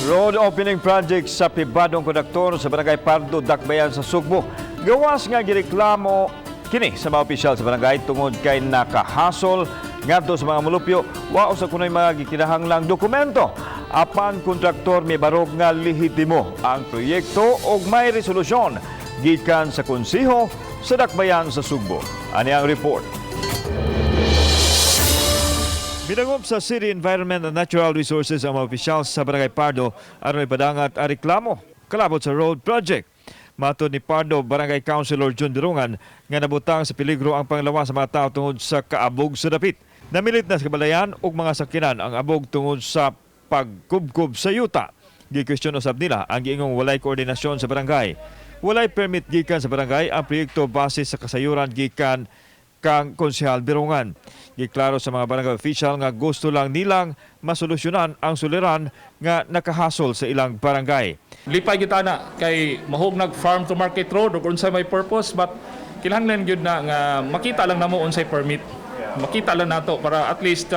Road opening project sa pribadong kontraktor sa Barangay Pardo, Dakbayan sa Sugbo. Gawas nga gireklamo kini sa mga opisyal sa barangay tungod kay nakahasol ngadto sa mga mulupyo, wa sa kunoy mga gikinahanglang dokumento. Apan kontraktor mibarog nga lehitimo ang proyekto og may resolusyon gikan sa konseho sa Dakbayan sa Sugbo. Ani ang report. Binangop sa City Environment and Natural Resources ang mga opisyal sa Barangay Pardo aron ipadangat ang reklamo kalabot sa road project. Matod ni Pardo Barangay Councilor John Durungan nga nabutang sa peligro ang panglawas sa mga tao tungod sa kaabog sa dapit. Namilit na sa kabalayan ug mga sakyanan ang abog tungod sa pagkubkob sa yuta. Gikwestiyon usab nila ang giingong walay koordinasyon sa barangay. Walay permit gikan sa barangay ang proyekto base sa kasayuran gikan kang Konsehal Birungan. Giklaro sa mga barangay official nga gusto lang nilang masolusyonan ang suliran nga nakahasol sa ilang barangay. Lipay kita na kay mahog nag farm to market road ug unsay may purpose, but kinahanglan gyud na nga makita lang namo unsay permit. Makita lang nato para at least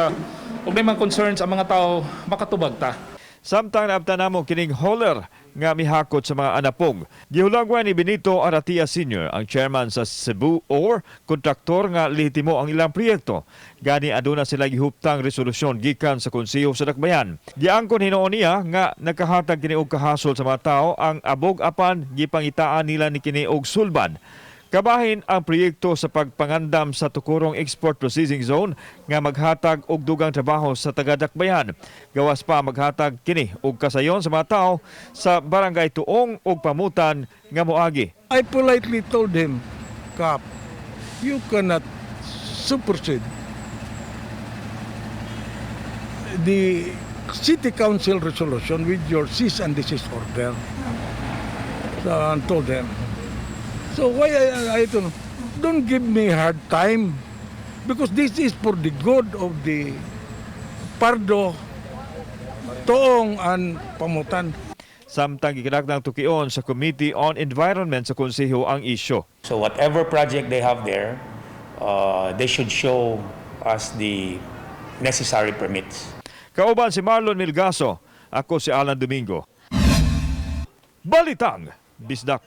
ug may mga concerns ang mga tao, makatubag ta. Samtang naabtan namo kining hauler nga mihakot sa mga anapog. Gihulagway ni Benito Aratia Sr., ang chairman sa Cebu Ore, kontraktor, nga lehitimo ang ilang proyekto. Gani aduna sila gihuptang resolusyon gikan sa konseho sa Dakbayan. Giangkon hinuon niya nga nakahatag kini og kahasol sa mga tao ang abog, apan gipangitaan nila ni kini og sulbad. Kabahin ang proyekto sa pagpangandam sa Tukurong Export Processing Zone nga maghatag og dugang trabaho sa taga-Dakbayan. Gawas pa, maghatag kini og kasayon sa mga tao sa Barangay Tuong ug Pamutan nga moagi. I politely told him, "Kap, you cannot supersede the city council resolution with your cease and desist order." So I told him. So why I don't give me hard time because this is for the good of the Pardo, Toong and Pamutan. Samtang gikinahanglang tukion sa Committee on Environment sa Konseho ang isyu. So whatever project they have there, they should show us the necessary permits. Kauban si Marlon Milgaso, ako si Alan Domingo. Balitang Bisdak.